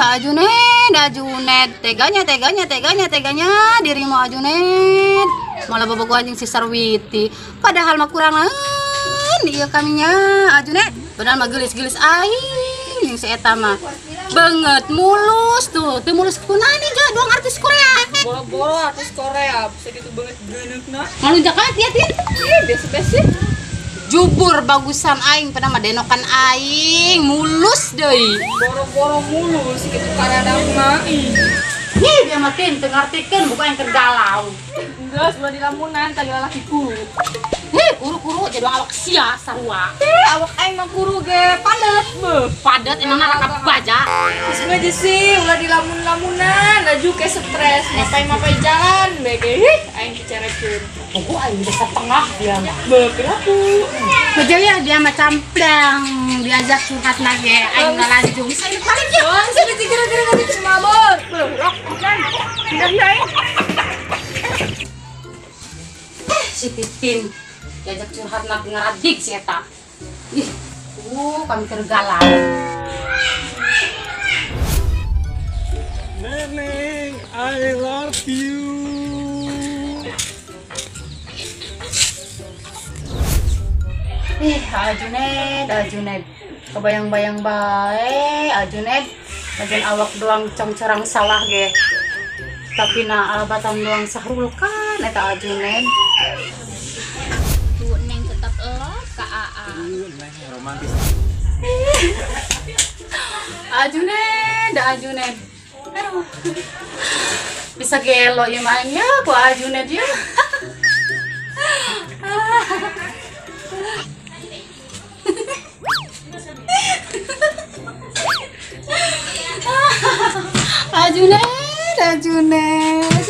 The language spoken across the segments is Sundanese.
Ajunet, Ajunet, teganya, teganya, teganya, teganya dirimu Ajunet. Malah bobogohan jeung si Sarwiti. Padahal mah kurangan ieu kaminya Ajunet. Padahal mah geulis-geulis aing jeung si eta mah. Banget mulus tuh, teu mulus kunani ja doang artis Korea. Boro-boro artis Korea, bisa gitu banget geuneukna. Ngalunjak ya, Tin? Ih, biasa-biasa. Jubur bagusan aing pada mah denokan aing mulus deui. Boro-boro mulus kitu karadangna. Ih. Ih, dia mah Tin teu ngartikeun bukan yang keur galau. Geus ulah dilamunan tadi lalaki kuru. Heh, kuru-kuru jadi awak sia sarua. Eh, awak aing mah kuru ge padet beuh. Padet emang raka baja. Geus mah sih ulah dilamun-lamunan, laju ke stres, mapai-mapai jalan bege hih aing dicarekeun. Tunggu aing udah setengah dia mah. Beuh piraku. Betul ya dia mah camplang diajak curhat lagi aing ngalanjung. Bisa ini paling ya. Oh, sih gara-gara ngadu mabur. Beuh, rok kan. Pindah ya aing. Si Titin diajak curhat nak ngeradik si eta. Ih, kami tergalau. Neneng, I love you. Ih, Ajunet, Ajunet. Kebayang-bayang bae, Ajunet. Bagian awak doang congcorang salah ge. Tapi na alabatan doang Sahrul kan eta Ajunet. Tuh Neng tetap love ka AA. Neng romantis. Ajunet, Ajunet. Aduh. Bisa gelo ieu mah nya ku Ajunet ya. Ajunet, Ajunet.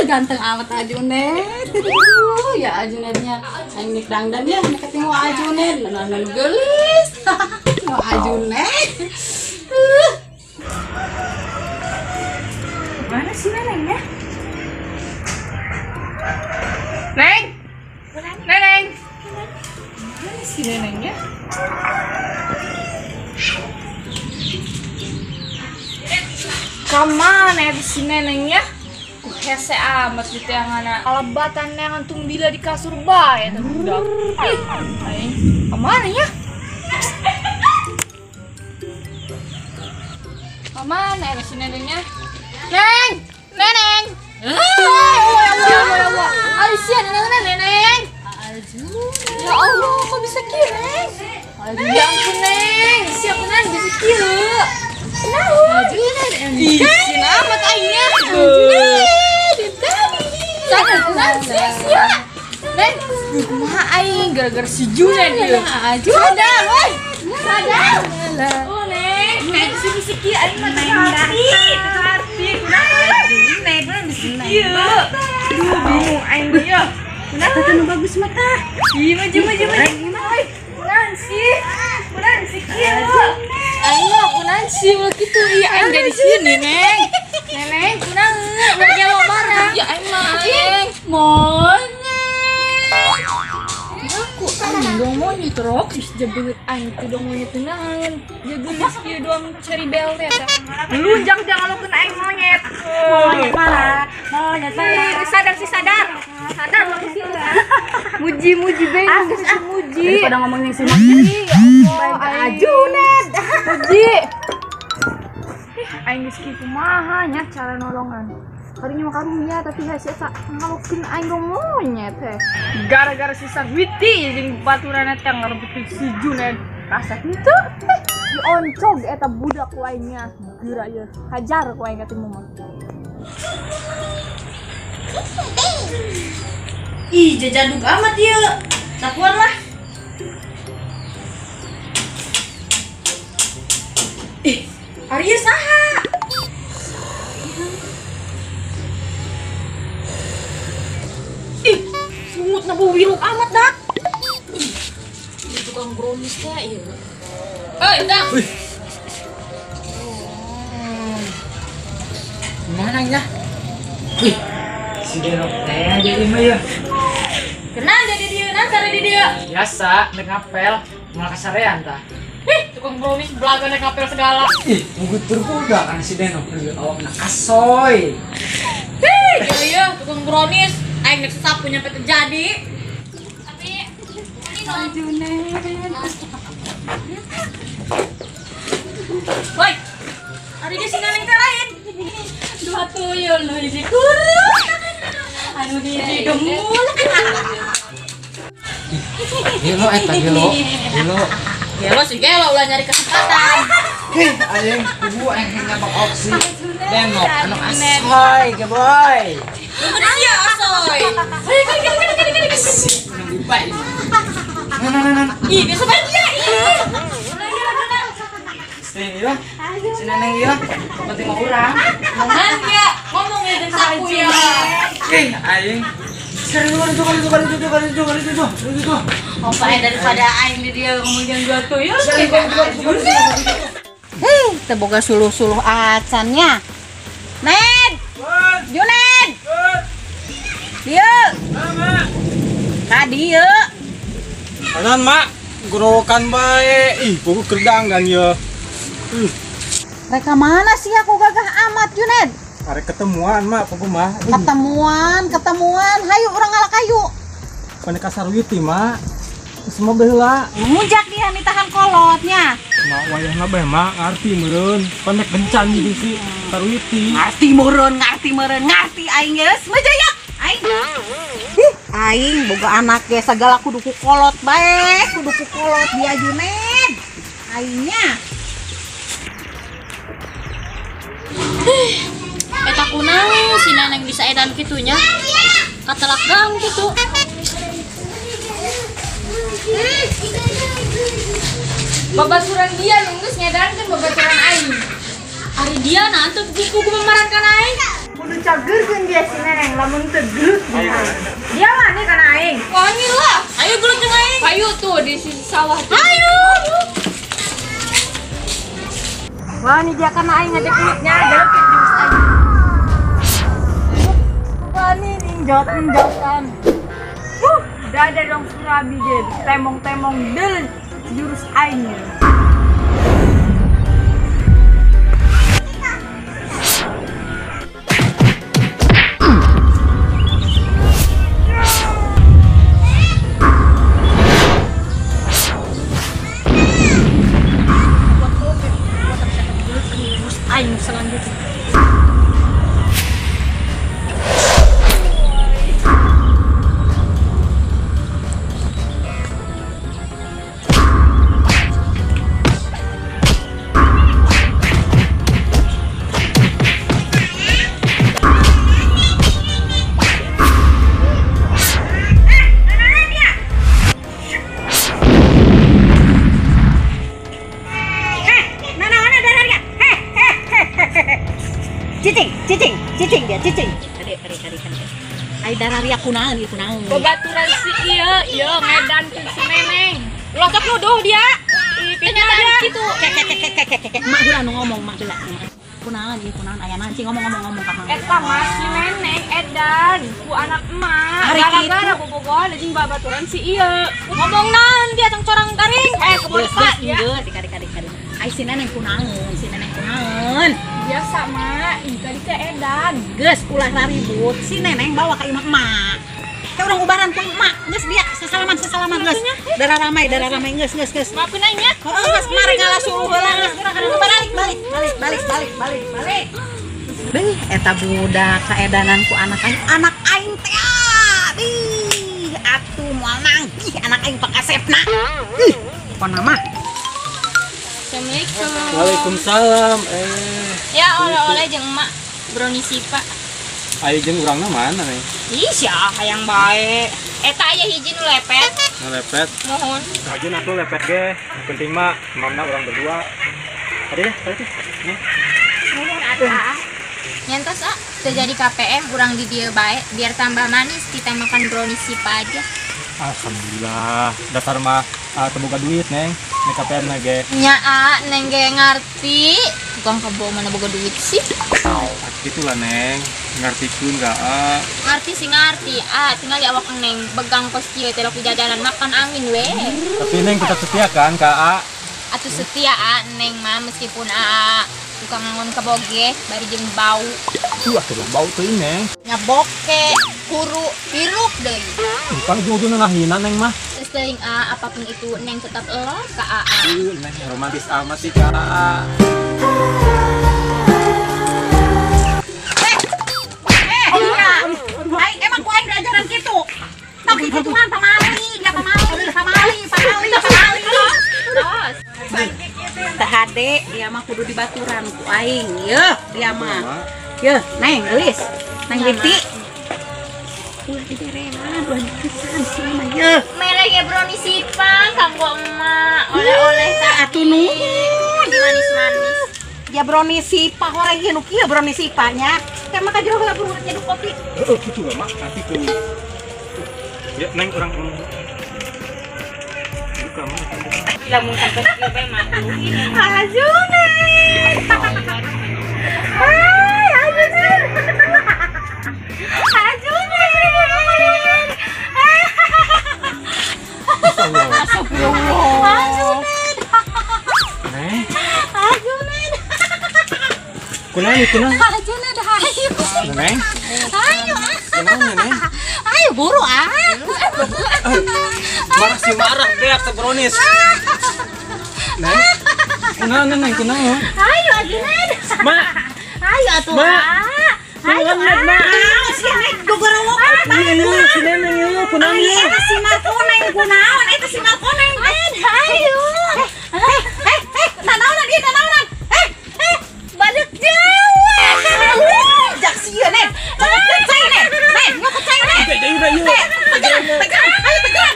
Ganteng amat Ajunet. Ya Ajunetnya. Aing nik dangdan ya, nek ketemu Ajunet, nanu geulis. Ajunet. Mana sih Nenengnya? Neng! Neneng! Mana sih Nenengnya? Kamana ya si Nenengnya? Ku hese amat gitu yang anak alabatan yang antum bila di kasur bae eta budak. Ih, aing kamana ya? Kamana ya si Nenengnya? Neng! Neneng! Ya Allah, ya Allah. Aisyah, neneng, neneng. Ya Allah, kok bisa kieu, Neng? Ya ampun, Neng. Siapa nang bisa kieu? Naon? Ih, sieun amat aingnya. Sadar, sia. Neng, kumaha aing gara-gara si Junet ieu. Sadar, woi. Sadar. Oh, Neng. Neng, si kieu aing mah teu ngarti. Teu ngarti. Kunaon? Neng, kunaon bisa kieu? Duh, bingung aing ieu. Kunaon teh nu bagus mah tah? Ih, maju maju maju. Kunaon sih? Kunaon sih kieu? Aing mah kunaon sih ulah kitu ieu aing jadi sieun Neng. Neneng kunaon ulah gelo barang. Ya aing mah aing monyet. Aku aing dong monyet rok geus jebeut aing teh dong monyet naon. Jeugeus kieu doang cari bel teh eta. Lunjang jangan lo kena aing monyet. Monyet malah, monyet malah. Sadar sih sadar. Sadar lo sih. Muji-muji beng, muji. Daripada ngomongin si monyet. Ajunet. Muji. Aing geus kieu kumaha nya cara nolongan. Karunya mah karunya tapi hese eta ngalokeun aing dong monyet heh. Gara-gara si Sarwiti jeung baturan eta ngarebutkeun si Junet. Rasa henteu. Dioncog eta budak ku aingnya. Geura ieu. Hajar ku aing katimu mah. Ih, jajadug amat ieu. Sapuan lah. Ih, Arya saha? Ih, sungutna bau wiruk amat dak. Ih, tukang bromis teh ieu. Euy, dak. Wih. Mana ya? Wih, si Denok teh jadi mah ya. Kenal jadi dia, nah cari di dia. Biasa, nek ngapel, malah kasarean tah. Ih, Tukang brownies belaga naik ngapel segala. Ih, mungkin tergoda kan si Denok awakna kasoy. Hei, iya tukang brownies aing nek sapu nyampe terjadi. Tapi Junet. Woi. Ari dia si Neneng teh lain. Dua tuyul nu hiji kurus. Anu hiji gemul. Gelo eta gelo. Gelo. Gelo sih gelo ulah nyari kesempatan. Hih, aing kubu aing nyabak oksi. Denok anu asoy geboy. Bener ya asoy. Hei, kali kali kali kali kali. Nah, nah, nah, nah. Ih, biasa banget ya. Ih. Sini ya. Si Neneng ya. Penting mau urang. Ngan ya, ngomong ya jeung sapu ya. Ih, aing. Kali itu. Opa daripada aing di dia ngomong jeung dua tuyul. Hei, teu boga suluh-suluh acan nya. Ned. Juned. Dieu. Ka dieu. Kanan, Mak. Gorowokan bae. Ih, buku kerdangan ya. Mereka mana sih aku gagah amat, Juned? Arek ketemuan, Mak, pugu mah. Ketemuan, ketemuan. Hayu urang ngalak kayu. Pane ka Sarwiti, Mak. Semua baheula. Mujak dia nitahan kolotnya. Mak wayahna bae, Mak, ngarti meureun. Pane kencan jeung si Sarwiti. Ngarti meureun, ngarti meureun, ngarti aing geus. Mejayak aing. Ih, aing boga anak ge sagala kudu ku kolot bae, kudu ku kolot dia Juned. Aingnya. Eta kunaon si Neneng bisa edan kitunya? Katelak gang kitu. Babaturan dia nunggus ngedankeun babaturan aing. Ari dia nanti buku memarankan aing. Kudu cageurkeun dia si Neneng lamun teu gelut dia wani kana aing. Wani lah. Ayo gelut jeung aing. Ayo tuh di sisi sawah tuh. Ayo. Wani dia kana aing ngajak gelutnya, gelut jurus aing. Wani ninjot-ninjotan. Dada dong surabi ge, temong-temong del jurus aing. Aing selanjutnya. Cicing, cicing, cicing dia, cicing. Kade, kade, kade, kade. Ai dararia kunaon ieu kunaon. Babaturan si ieu, ieu ngedankeun si Neneng. Ulah sok nuduh dia. Ih, kenyataan kitu. Kek kek kek kek kek kek. Mak heula nu ngomong, mak heula. Kunaon ieu kunaon aya naon cing ngomong-ngomong ngomong ka Mang. Eta mah si Neneng edan ku anak emak. Gara-gara bobogohan jeung babaturan si ieu. Ngomong naon dia tong corang garing. Eh, kebon Pak ya. Kade kade kade. Ai si Neneng kunaon, si Neneng kunaon. Biasa, Mak. Ih, tadi teh edan. Geus ulah raribut, si Neneng bawa ka imah emak. Teh urang ubaran ku emak. Geus dia sasalaman sasalaman geus. Darah ramai geus geus geus. Maafkeun aing nya. Heeh, geus mari ngalah suluh heula geus urang kana balik balik balik balik balik balik balik. Beuh, eta budak kaedanan ku anak aing. Anak aing teh. Ih, atuh moal nangkih anak aing pakasepna. Ih, pokona mah. Assalamualaikum. Waalaikumsalam. Ya oleh-oleh jeung emak brownies sipa. Ayo jeung urangna mana nih? Ih, sia hayang bae. Eta aya hiji nu lepet. Nu lepet. Mohon. Ajeun atuh lepet ge. Nu penting mah mamna urang berdua. Tadi deh, tadi. Nih. Mohon atuh. Nyantos ah, teu jadi KPM urang di dieu bae biar tambah manis kita makan brownies sipa aja. Alhamdulillah, dasar mah teu boga duit, Neng. Nek KPM na ge. Nya a, Neng ge ngarti. Tukang kebo mana boga duit sih? Gitulah, Neng. Ngartikeun ka a. Ngarti sih ngarti, a tinggal di awak Neng begang kos kieu teh laku jajanan makan angin we. Tapi Neng tetap setia kan ka a? Atuh setia a Neng mah meskipun aa tukang ngangon keboge bari jeung bau. Tuh atuh bau teuing Neng. Nya boke, kuru, hirup deui. Bukan ujung-ujungna ngahina Neng mah. Geus teuing a apapun itu Neng tetap love ka aa. Neng romantis amat sih ka aa. Aing emang ku aing diajaran kitu. Tapi kitu mah pamali, ya pamali, pamali, pamali, pamali. Teh hade dia mah kudu dibaturan ku aing. Yeuh, dia mah. Yeuh, Neng geulis. Neng Binti. Ulah diberenan, ulah dikesan sih mah yeuh. Mere ge brownies sipang kanggo emak. Oleh-oleh tah atuh nuhun. Manis-manis. Ya brownies sipah horeng ieu nu kieu brownies sipah nya. Teh mah ka jero heula buru nyeduh kopi. Heeh, kitu mah nanti tuh. Ya Neng urang buka mah. Lamun sampai kieu bae mah. Ajunet. Hai, Ajunet. Ajunet. Astagfirullah. Ajunet. Neng. Ajunet. Kunaon kunaon? Ajunet hayu. Neng. Ayo. Kunaon Neng? Ayo buru ah. Marah si marah beak sebronis. Neng. Kunaon Neng kunaon? Ayo Ajunet. Ma. Ayo atuh. Ma. Ayo Ma. Si Neng gogorowok. Iya si Neng ieu kunaon ieu? Eta si Marco Neng kunaon? Eta si Marco Neng. Ayo. Nanaonan ieu nanaonan. Badak Jawa. Jak sieun Neng. Nyokot cai Neng. Neng, nyokot cai Neng. Tegeran, tegeran. Ayo tegeran.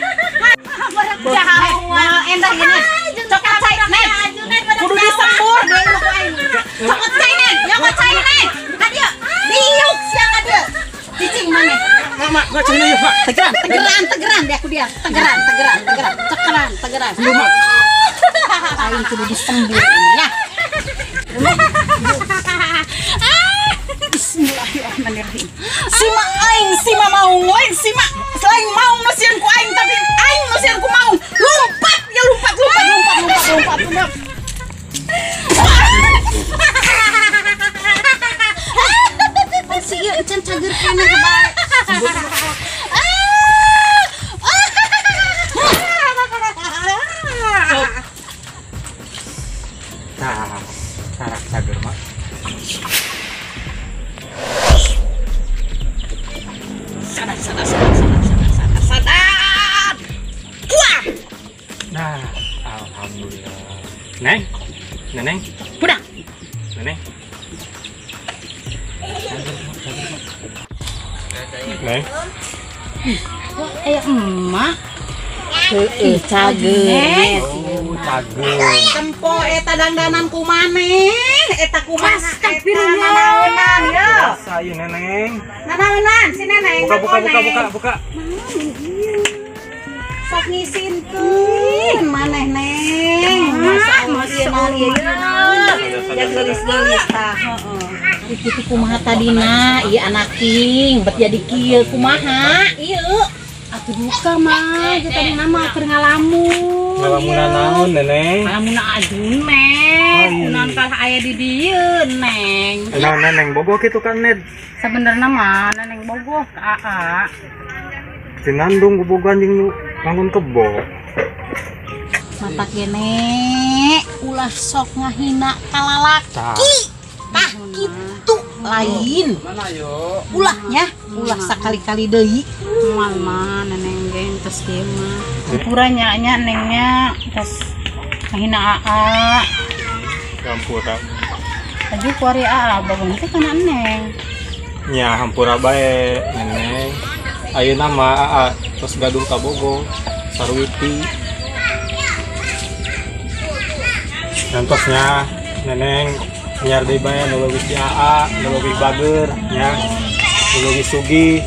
Badak Jawa. Endah ini. Cokot cai Neng. Kudu disembur deui ku aing. Cokot cai Neng, nyokot cai Neng. Ka dieu. Diuk sia ka dieu. Cicing maneh. Mak, mak cenah ieu, Mak. Tegeran, tegeran, tegeran deh aku dia. Tegeran, tegeran, tegeran. Cekeran, tegeran. Aing kudu disembur ini ya. Bismillahirrahmanirrahim. Sima aing, sima maung, lain sima selain maung nu sieun ku aing tapi aing nu sieun ku maung. Lompat ya lompat, lompat, lompat, lompat, lompat, lompat. Si ieu encan cager keneh bae. Tah, tarak cager mah. Sadar, sadar, sadar, sadar, sadar, sadar, sadar. Wah. Nah, alhamdulillah. Neng, Neneng, budak. Neneng. Neng. Wah, aya emak. Heeh, cager. Oh, cager. Tempo eta dangdanan ku maneh, eta kumaha? Astagfirullah. Nanaonan ye. Biasa ieu Neneng. Nanaonan si Neneng. Buka buka buka buka buka. Sok ngisinkeun maneh Neng. Masa ieu naon ieu naon. Ya geulis-geulis tah, heeh. Itu kumaha tadina ieu anak king bet jadi kieu kumaha ieu. Atuh duka mah ieu tadina mah keur ngalamun. Ngalamunan naon Neneng? Ngalamun Ajunet, kunaon kalah aya di dieu Neng. Naon Neneng bogoh kitu kan Ned? Sabenerna mah Neneng bogoh ka aa. Sinandung bobogohan jeung nu bangun kebo. Mata gene ulah sok ngahina ka lalaki. Tah kitu lain. Ulahnya, ulah sakali-kali deui. Moal mah Neneng ge entos kieu mah. Hampura nya nya Nengnya tos ngahina aa. Hampura. Aju kuari aa bogoh teh kana Neng. Nya hampura bae Neneng. Ayeuna mah aa tos gaduh kabogoh Sarwiti. Nantosnya Neneng nyiar deui bae nu leuwih ti aa, nu leuwih bager nya, nu leuwih sugih.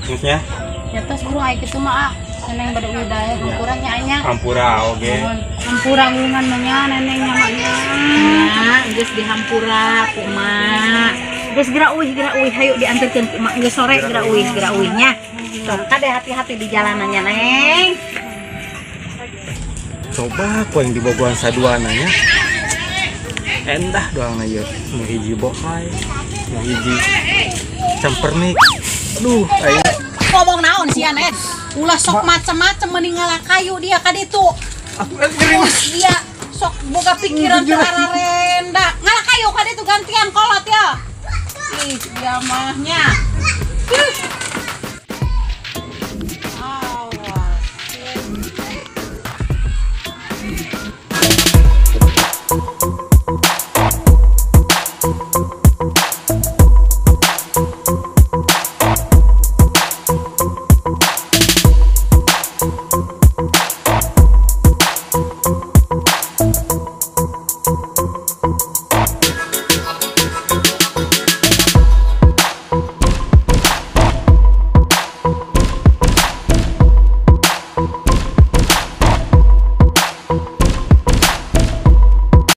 Maksudnya? Ya tos buru aya kitu mah ah. Neneng bade uih bae hampura nya nya. Hampura oge. Hampura ngungan mah nya Neneng nya mah nya. Geus dihampura ku emak. Geus geura uih hayu dianterkeun ku emak geus sore geura uih nya. Sok kade hati-hati di jalanannya Neng. Coba ku yang dibogohan saduana nya. Endah doang na ieu. Nu hiji bohai, nu hiji campernik. Aduh, aing Ngomong naon sia, Ned? Ulah sok macem-macem, mending ngalah kayu dia ka ditu. Terus dia sok boga pikiran teu ararenda. Ngalah kayu ka ditu, gantian kolot ya. Ih, dia mah nya. Ih.